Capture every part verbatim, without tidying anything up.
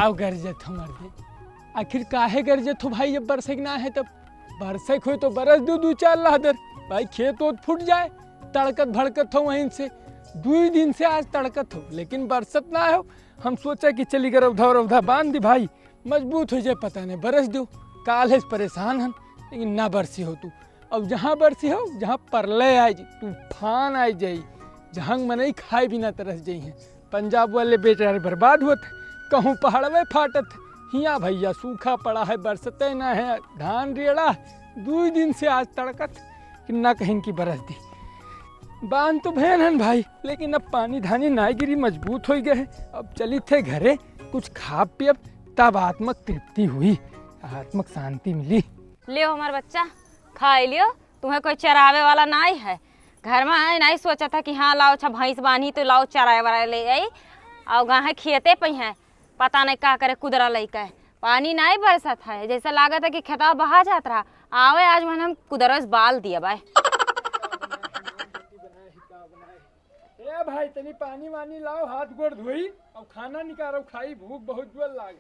अब गरजत हो मर्दे, आखिर काहे गरजत हो भाई? जब बरसे के ना है तब बरसे के होय तो बरस दो दू चार लहदर, भाई खेत ओत फूट जाए, तड़कत भड़कत हो वहीं से। दुई दिन से आज तड़कत हो लेकिन बरसत ना हो। हम सोचा कि चली गए रौधा रौधा बांध दी भाई, मजबूत हो जाए, पता नहीं बरस दो। काले से परेशान हन लेकिन ना बरसी हो तू। अब जहाँ बरसी हो, जहाँ परलय आइ जाई, तूफान आइ जाई, जहाँ मनई खाए बिना तरस जाई हैं। पंजाब वाले बेचारे बर्बाद होत, कहूँ पहाड़वे फाटत। हियाँ भैया सूखा पड़ा है, बरसते ना है, धान रेड़ा। दुई दिन से आज तड़कत कि ना कहीं की बरस दी। बांध तो भेन हन भाई, लेकिन अब पानी धानी ना गिरी, मजबूत हो गए हैं। अब चली थे घरे, कुछ खा पियब, तब आत्मक तृप्ति हुई, आत्मक शांति मिली। ले हमार बच्चा, खाई लियो, तुम्हें कोई चरावे वाला नाई है। घर में आई नाई सोचा था कि हाँ, लाओ अच्छा भैंस बान्ही तो लाओ चराए वाला ले आई। और गाँव है खेते पे है, पता नहीं का करे कुदरा लइका है। पानी नाई बरसत है, जैसे लागत है कि खेतवा बहा जात रहा। आवे आज मन हम कुदरवा से बाल दिया बाय। ए भाई, तनी पानी वानी लाओ, हाथ गोड़ धोई, अब खाना निकालो, खाई, भूख बहुत जोर लाग।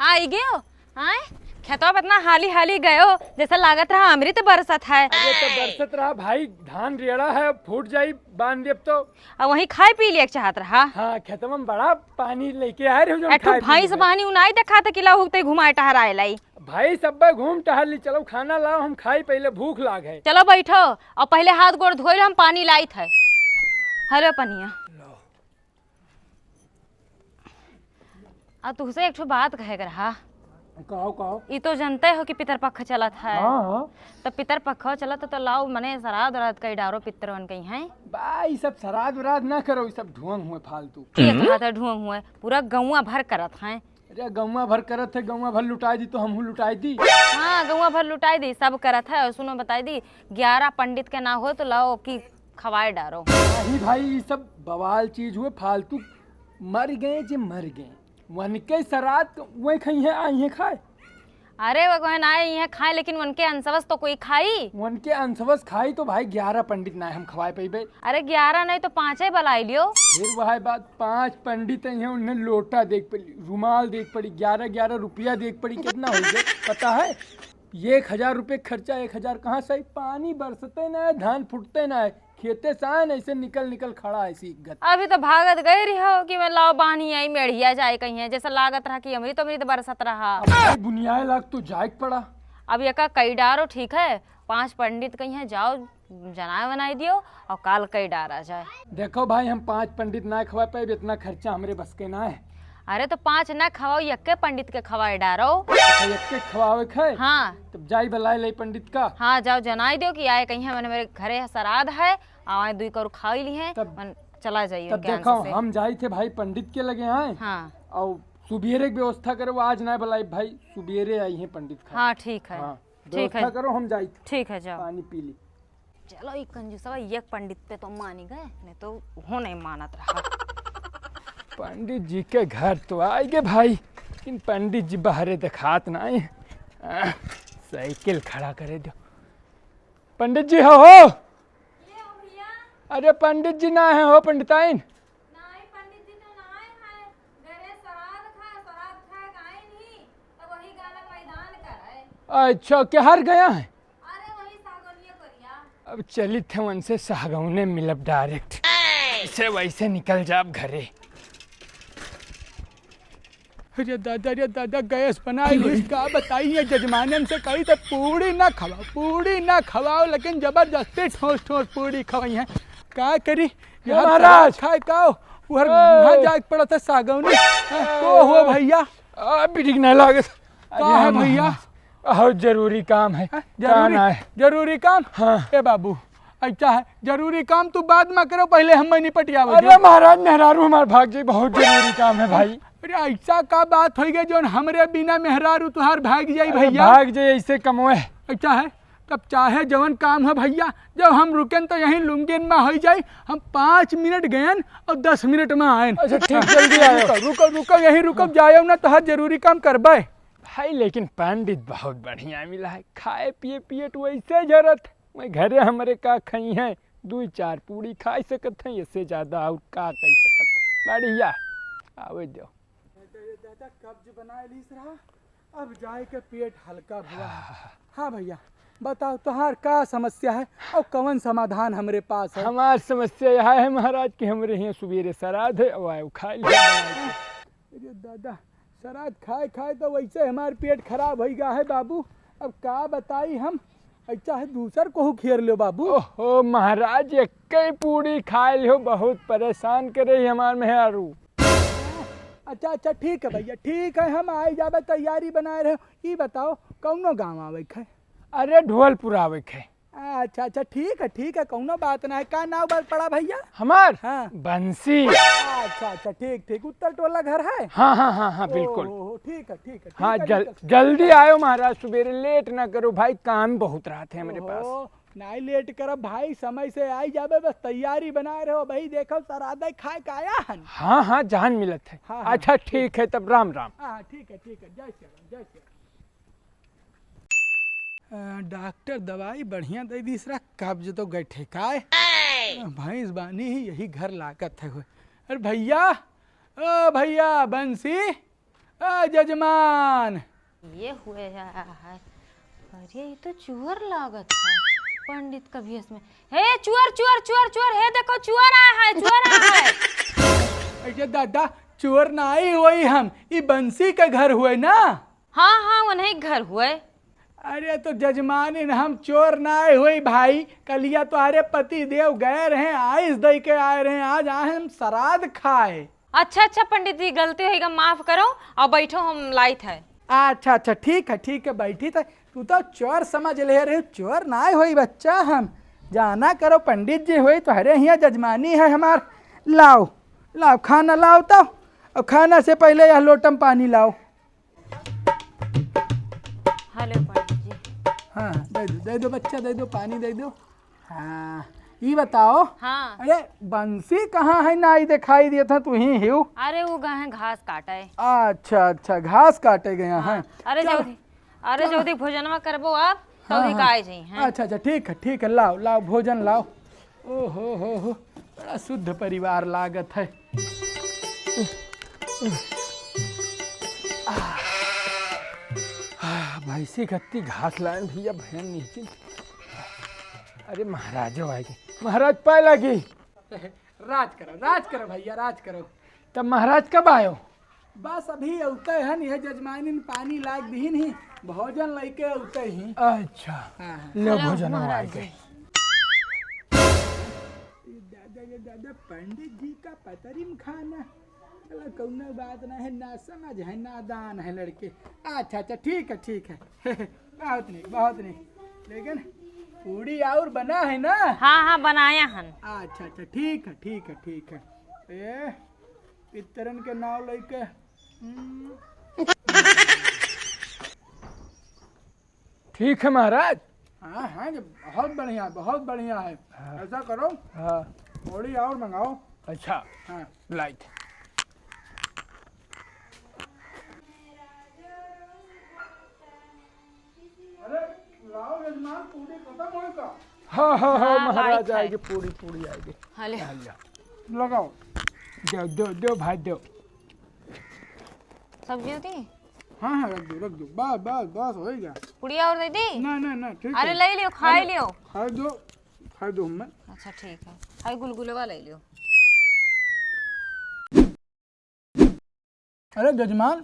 आई गयो, आए? खेतवा पे इतना हाली हाली गयो, जैसे लागत रहा अमृत बरसत है। अरे तो बरसत रहा भाई, धान रेड़ा है, फूट जाई, बांध देब तो। अब वहीं खाए पी लिया के चाहत रहा। हाँ, खेतवा में बड़ा पानी लेके आए रहे हो, जो एक ठो खाए पी भैंस ले। बहनी उनाई देखा था कि लहू ते घुमाए टहराए लाई। भाई, सब्बे घूम टहल ली, चलो खाना लाओ, हम खाई, पहले भूख लाग है। चलो बैठो, और पहले हाथ गोड़ धोए लो, हम पानी लाइत है। हेलो पनिया। लो। आ तुहसे एक ठो बात कहे के रहा। कहो, कहो। ई तो जनते हो कि पितरपक्ष चलत है। हाँ, हाँ। तो पितरपक्ष चलत है तो लाओ मने श्राद्ध व्राद्ध कई डारो पितरवन कई हैं। बा, ई सब श्राद्ध व्राद्ध ना करो, ई सब ढोंग हुए फालतू। के कहत है ढोंग हुए? पूरा गौवा भर करत हैं। अरे गौवा भर करत है, गौवा भर लुटाई दी तो हमहू लुटाई दी। हाँ, गौवा भर लुटाई दी, सब करत है। और सुनो बताई दी, ग्यारह पंडित के ना हो तो लाओ कि खवाए डारो। नहीं भाई, ई सब बवाल चीज हुए, फालतू। मर गए जे मर गए, वनके श्राद्ध वही खाई है, आई है खाए। अरे वो कहे ना आई है खाए, लेकिन वनके अंशवस तो कोई खाई। वनके अंशवस खाई तो भाई ग्यारह पंडित ना हम खवाए पइबे। अरे ग्यारह नहीं तो पाँचे बुलाई लियो। फिर वही बात, पाँच पंडित आई हैं, उन्हें लोटा देख पड़ी, रुमाल देख पड़ी, ग्यारह ग्यारह रुपया देख पड़ी, कितना हो गया पता है? एक हजार रुपये खर्चा, एक हजार कहाँ से आई? पानी बरसते ना है, धान फूटते ना है, खेते से आन ऐसे निकल निकल खड़ा है सीख गत। अभी तो भागत गई रही हो कि मैं लाओ बानी आई मेढ़िया जाए कहीं है, जैसे लागत रहा कि अमृत अमृत बरसत रहा। अब भाई बुनियाए लाग तो जाए के पड़ा। अब एका कई डारो ठीक है, पांच पंडित कहीं है, जाओ जनाए बनाई दियो और काल कई डारा जाए। देखो भाई, हम पांच पंडित ना खवा पाए, इतना खर्चा हमरे बस के ना है। अरे तो पांच ना खवाओ, यक्के पंडित के खवाए डारो। अच्छा, यक्के खवावे के है? हाँ। तब जाई बुलाए ले पंडित का। हाँ, जाओ जनाई दियो कि आए कहीं है, मैंने मेरे घरे श्राद्ध है, आए दुई कौर खाई ली है, तब, मन चला जाइए तब उनके देखो, आंसू से। हम जाई थे भाई पंडित के लगे आए। हाँ। और सुबेरे की व्यवस्था करे, वो आज ना बुलाई भाई, सुबेरे आई है पंडित खा। हाँ, ठीक है। हाँ, ठीक है। व्यवस्था करो, हम जाई थे। ठीक है, जाओ। पानी पी ली। चलो, ई कंजूसवा एक पंडित पे तो मानी गए, नहीं तो वो नहीं मानत रहा। पंडित जी के घर तो आए गए भाई, लेकिन पंडित जी बाहरे दिखात ना आए। आ, साइकिल खड़ा करे दो। पंडित जी हो, हो? ये हो भैया। अरे पंडित जी ना है हो, पंडिताइन। नहीं, पंडित जी तो ना आए हैं। घरे श्राद्ध खा, श्राद्ध खा के आए नहीं, तो वही गाला मैदान का है। अच्छा, केहर गया है? अरे वही सागौनिया कोरिया। अब चलित है उनसे सागौने मिलब direct। ऐसे वैसे निकल जाब घरे। अरे दादा, अरे दादा, गैस बनाए घुस का बताई है जजमानन से कही तो पूड़ी ना खवाओ, पूड़ी ना खवाओ, लेकिन जबरदस्ती ठोस ठोस पूड़ी खवाई है। का करी? ए, यहाँ महाराज! खाए का हो? उहर ए! वहाँ जाए के पड़ा था सागौनी। हाँ, को हो भैया? आ, बिटिक नहीं लागत। का है भैया? बहुत जरूरी काम है। हाँ, का जरूरी, ना है? जरूरी काम? हाँ। ए बाबू, अच्छा है, जरूरी काम तू बाद में करो, पहले हम नहीं पटियावे अरे दे। महाराज, मेहरारू हमार भाग जाई, बहुत जरूरी काम है भाई। अरे ऐसा का बात होई गई जौन हमरे बिना मेहरारू तुहार भाग जाई अरे भैया? भाग जाई ऐसे कमवे। अच्छा है, तब चाहे जवन काम है भैया, जब हम रुकेन तो यहीं लुंगेन में होई जाई, हम पाँच मिनट गयन और दस मिनट में आयन। अच्छा ठीक, जल्दी आयो। रुको, रुको, रुको, यहीं रुको, जायो ना, तुहार जरूरी काम करबे। भाई लेकिन पंडित बहुत बढ़िया मिला है, खाए पिए पिए तो वैसे जरत है। मैं घरे हमरे का खाई हैं, दुई चार पूड़ी खाई सकत हैं, इससे ज्यादा और का कही सकत हैं। बढ़िया, आवे दो। कब्ज बनाए लीस रहा, अब जाए के पेट हल्का भवा है। हाँ भैया, बताओ तोहार का समस्या है और कवन समाधान हमरे पास है? हमार समस्या यह है महाराज कि हमरे यहाँ सुबेरे श्राद्ध है, अब आयो खाए लियो। अरे दादा, श्राद्ध खाए खाए तो वैसे हमार पेट खराब होइ गया है बाबू, अब का बताई हम, अच्छा है दूसर कोहू घेर ल्यो बाबू। ओहो महाराज, एक्कै पूड़ी खाए ल्यो, बहुत परेशान करे ही हमार मेहरारू। अच्छा अच्छा, ठीक है भैया, ठीक है, हम आई जाबे, तैयारी बनाए रहे। ई बताओ, कौनो गाँव आवे के है? अरे ढोलपुर आवे के है। अच्छा अच्छा, ठीक है ठीक है, कौनो बात ना है। का नाव बल पड़ा भैया? हमार? हाँ। बंसी। अच्छा अच्छा, ठीक ठीक, उत्तर टोला घर है? हाँ हाँ हाँ हाँ, बिल्कुल। ओहो, ठीक है ठीक है, ठीक हाँ, है, जल, ठीक है। जल्दी आयो महाराज, सुबेरे लेट ना करो भाई, काम बहुत रहत है हमरे पास। ओहो, नाई लेट करब भाई, समय से आई जाबे, बस तैयारी बनाए रहो भाई। देखो श्राद्ध खाए के आया हन। हाँ हाँ, जान मिलत है। हाँ, हाँ। अच्छा ठीक है, तब राम राम। हाँ ठीक है ठीक है, जय श्री राम, जय श्री राम। अ, डॉक्टर दवाई बढ़िया दे दीस रहा, कब्ज तो गए ठेकाए। अ, भैंस बानी ही यही घर लागत है हुए। अरे भैया, ओ भैया बंसी, ओ जजमान। ये हुए है। अरे ये तो चुअर लागत है पंडित का भेष में। हे चुअर चुअर चुअर चुअर, हे देखो चुअर आया है, चुअर आया है। अरे दादा, चुअर नाई होई हम, ई बंसी के घर हुए ना। हाँ हाँ, उन्हीं घर हुए। अरे तो जजमानिन, हम चोर नाय होई भाई, कलिया तोहरे पति देव गए रहे, आइस दई के आए रहे, आज आए हम श्राद्ध खाए। अच्छा अच्छा पंडित जी, गलती होइगा, माफ करो, और बैठो, हम लाइत है। अच्छा अच्छा, ठीक है ठीक है, बैठी थे। तू तो चोर समझ ले रहे, चोर नाय होई बच्चा, हम जाना करो पंडित जी होई तोहरे हियाँ जजमानी है हमार। लाओ लाओ खाना लाओ तो, और खाना से पहले यह लोटम पानी लाओ। हेलो पंडित जी। हाँ, दे दो, दे दो बच्चा, दे दो, पानी दे दो। हाँ, ई बताओ। हाँ। अरे, बंसी कहाँ है? नाई दिखाई देत है, तू ही हियो। अरे, वो गए हैं घास काटे। अच्छा, अच्छा, घास काटे गया है। हाँ। अरे, चल। जल्दी, अरे, चल। जल्दी भोजनवा करबो आप, हाँ, तल्ली हाँ। का आए जाई, हैं? अच्छा, अच्छा, ठीक है, ठीक है, लाओ, लाओ, भोजन लाओ। ओ हो हो हो, बड़ा शुद्ध परिवार लागत है। आह, आह, भैंसी गत्ती घास लायन भैया, भैन नहीं चिंत। अरे महाराजो आएगी, महाराज पाए लागी। राज करो, राज करो भैया, राज करो। तब महाराज कब आयो? बस अभी अउते हन, यह जजमानिन पानी लाग दीन ही, भोजन लइके अउते ही। अच्छा, हाँ, हाँ। ले हेलो, भोजन महाराज आए के। जी। दादा रे दादा, पंडित जी का पतरी में खाना। चला, कौनो बात ना है, ना समझ है, नादान है लड़के। अच्छा, अच्छा, ठीक है, ठीक है। बहुत नहीं, बहुत नहीं। लेकिन पूड़ी और बना है ना? हाँ, हाँ, बनाया हन। अच्छा, अच्छा, ठीक है, ठीक है, ठीक है। ए, पितरन के नाव लइके, हम्म। ठीक है महाराज। हाँ, हाँ, ये बहुत बढ़िया, बहुत बढ़िया है। हाँ। ऐसा करो, हाँ। थोड़ी और मंगाओ। अच्छा, हाँ। लाइट। अरे, लाओ यजमान, पूरी खत्म होई का? हाँ, हाँ, हाँ, हाँ, महाराज लाइट है। आएगी, पूरी, पूरी आएगी। हाँ, ले। हाँ, ले। लगाओ। दो, दो, दो भाई, दो। सब्जी होती? हाँ, हाँ, रख दो, रख दो। बस, बस, बस, हो ही गया। पुड़िया और दे दी? ना, ना, ना, ठीक अरे, है। ले लियो, खाई अरे, लियो। खाई दो, खाई दो हमें। अच्छा, ठीक है। हाय, गुलगुलवा ले लियो। अरे जजमान,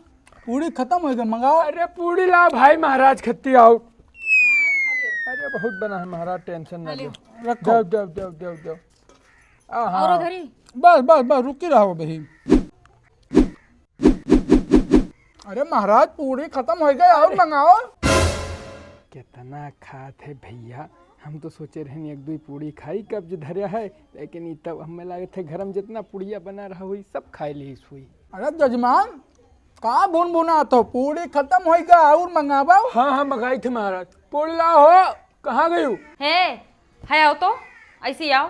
पूड़ी खत्म हो गई, मंगाओ। अरे, पूड़ी लाओ भाई, महाराज खत्ती आओ। अरे, बहुत बना है महाराज, टेंशन ना लो। रखो। दो, दो, दो, दो, दो। आहा। और उधर ही? बस, बस, बस, रुकी रहो भाई। अरे महाराज, पूड़ी खत्म हो गई, और मंगाओ। कितना खात है भैया, हम तो सोचे रहन एक दुई पूड़ी खाई, कब्ज धरे है, लेकिन ई तब हमें लागत है घर में जितना पुड़िया बना रहा हुई, सब खाए लीस हुई। अरे जजमान, का भुनभुनात हो? पूड़ी खत्म होई गा, और मंगावा? हाँ, हाँ, मंगाई थे महाराज। पूड़ी लाओ हो, कहाँ गई हो? हे, है आओ तो, ऐसे ही आओ।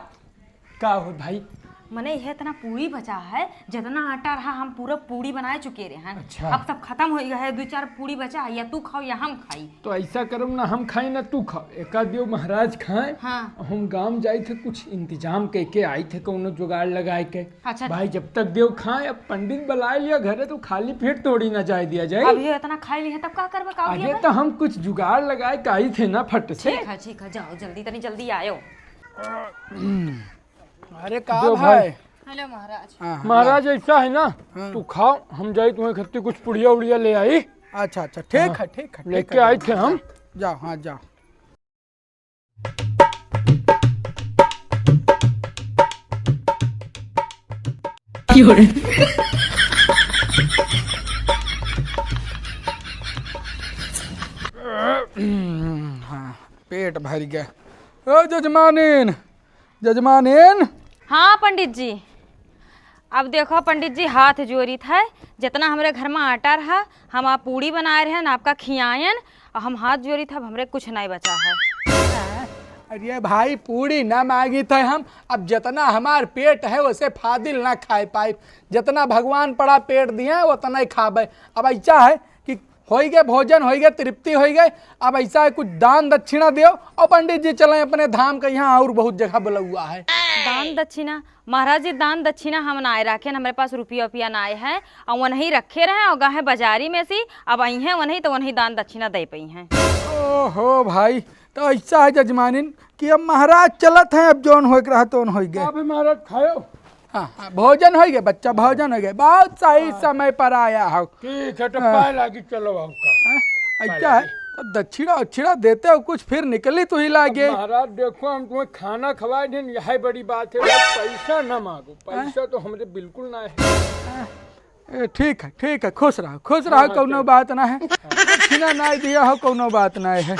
का हो भाई? मने यह इतना पूरी बचा है, जितना आटा रहा हम पूरा पूरी बनाए चुके रहे हैं। अच्छा। अब सब खतम होइ गया है, दुइ चार पूरी बचा है, या तू खाओ या हम खाई। तो ऐसा करो ना, हम खाई ना तू खाओ, एका दियो महाराज खाए। हाँ। हम गांव जाई थे, कुछ इंतजाम कइके आई थे, कौनो जुगाड़ लगाए के। अच्छा। भाई जब तक देव खाए, अब पंडित बुलाए लिया घरे तो खाली पेट थोड़ी ना जाए दिया जाए। अब ये इतना खाई ली है तब का करबे, का अरे दिया तो हम कुछ जुगाड़ लगाए के आई थे ना फट से। ठीक है, ठीक है, जाओ जल्दी, तनी जल्दी आयो। अरे का देव भाई? भाई। हेलो महाराज। हाँ, हाँ, महाराज हाँ। ऐसा है ना, हाँ। तू खाओ, हम जाई तुम्हें खत्ती कुछ पुड़िया उड़िया ले आई। अच्छा, अच्छा, ठीक हाँ। है, ठीक है, ठीक लेके है। आई थे हम। जाओ, हाँ, जाओ। हाँ, पेट भर गया। ओ जजमानिन, जजमानिन। हाँ पंडित जी, अब देखो पंडित जी, हाथ जोरित है, जितना हमरे घर में आटा रहा, हम आप पूड़ी बनाए रहन, आपका खियायन, और हम हाथ जोरित है, अब हमरे कुछ नहीं बचा है। अरे भाई, पूड़ी ना मांगी थे हम, अब जितना हमार पेट है, उसे फादिल ना खाए पाई, जितना भगवान पड़ा पेट दिए, उतना ही खाबे। अब ऐसा है कि होई गए भोजन, होई गए तृप्ति, होई गए। अब ऐसा है, कुछ दान दक्षिणा दियो और पंडित जी चलें अपने धाम के, यहाँ और बहुत जगह बुलौआ है। दान दक्षिणा? महाराज जी, दान दक्षिणा हम नाय राखेन, हमरे पास रुपया उपिया नाय है, और वनही रखे रहे और गए बाजारी में से, अब आई हैं वनही तो वनही दान दक्षिणा दे पई हैं। ओहो भाई, तो ऐसा है जजमानिन कि अब महाराज चलत हैं, अब जौन होए के रहा तौन होई गए। अब महाराज खायो। हाँ, हाँ, भोजन होई गए बच्चा, भोजन होई गए, बहुत सही हाँ। समय पर आया हो। ठीक है, तो हाँ। पाए लागी, चलो आपका। हाँ, पाए ऐसा है, लागी। तो दक्षिणा उक्षिणा देते हो कुछ, फिर निकली तो ही अब लागे। महाराज देखो, हम तुम्हें खाना खवाए दिन, यही बड़ी बात है, बस पैसा ना मांगो, हाँ। पैसा तो हमरे बिल्कुल ना है। हाँ। ए, ठीक है, ठीक है, खुश रहो, खुश रहो, हाँ, कौनो चलो। बात ना है। हाँ। दक्षिणा ना दिया हो, कौनो बात ना है।